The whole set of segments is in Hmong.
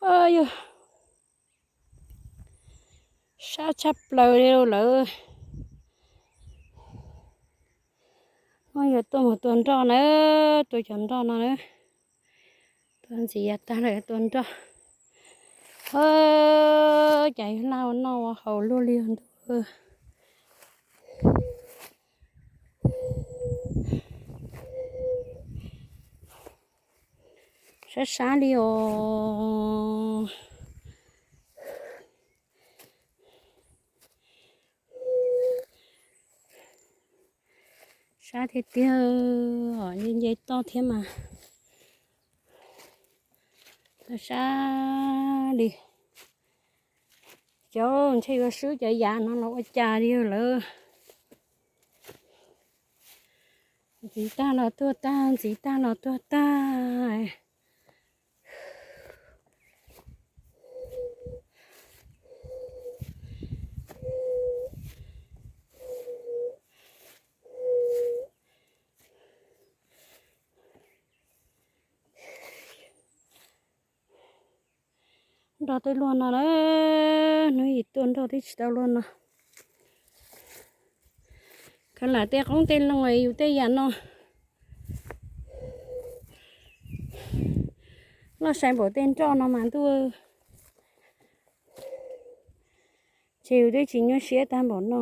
Yog sab tshaj plaws li lawm. No yog tuaj mus tua nroj na, tua cov nroj no na. Tua ntxiv yav tag lawm tua nroj. Cas yog laj ua noj ua haus luaj li ntu. Sab sab li os. Sab tiag tiag, nce nce toj thiab mas. Sab li. Cov ntshe yuav swb cov yav no los ua cas li lawm. Ntxiv tag los tuag tag, ntxiv tag los tuag tag. Nroj twb luaj no na, hnub yim tuaj nroj twb tsis tau luaj no. Khav lam tej qoob tej loo yus tej yam no loj sai npaum tej nroj no mas ntuj, ces yus twb tsis nyuaj siab tag npaum no.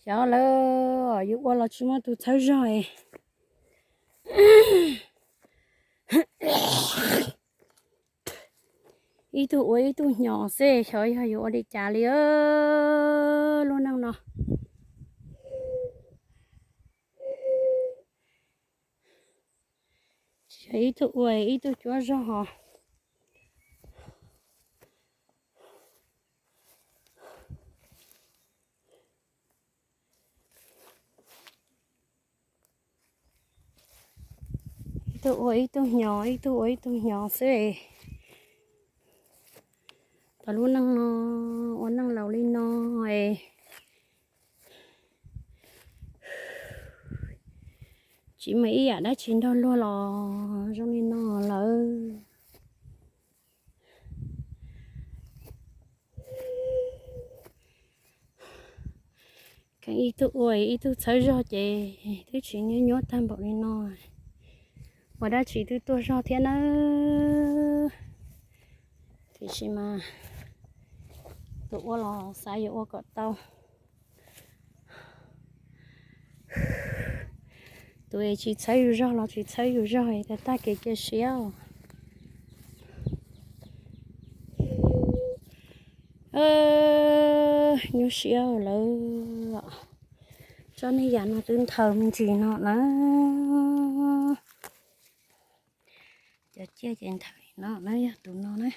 Xyov lawv yuav ua los tsis muaj tus txhawb zog. Ib tug ua ib tug hnyo xwb, xyov yog yuav ua li cas li lub neej no. Tsis yog ib tug ua ib tug cuab zog os. Ib tug ua ib tug hnyo, ib tug ua ib tug hnyo xwb. Tau lub neej no, ua neej laus li no es tsis muaj ib yam dab tsi nrog luag los zoo li no lawm. Kheev ib tug ua ib tug txhawb zog ces twb tsis nyuaj nyuaj tag npaum li no. Ua dab tsi twb tuaj zog thiab nawb. Tiam sis mas tus ua los xav yuav ua kom tau. Tus tsis txhawb yus zog los tsis txhawb yus zog, tag tag kev cia siab. Nyuaj siab lawm. Tsob niag yam no twb nthaws me ntsis no na. Cov ciaj ces nthaws li no na, yog tus no na.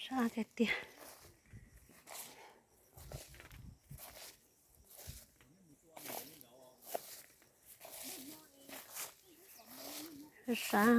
Sab tiag tiag. Sab.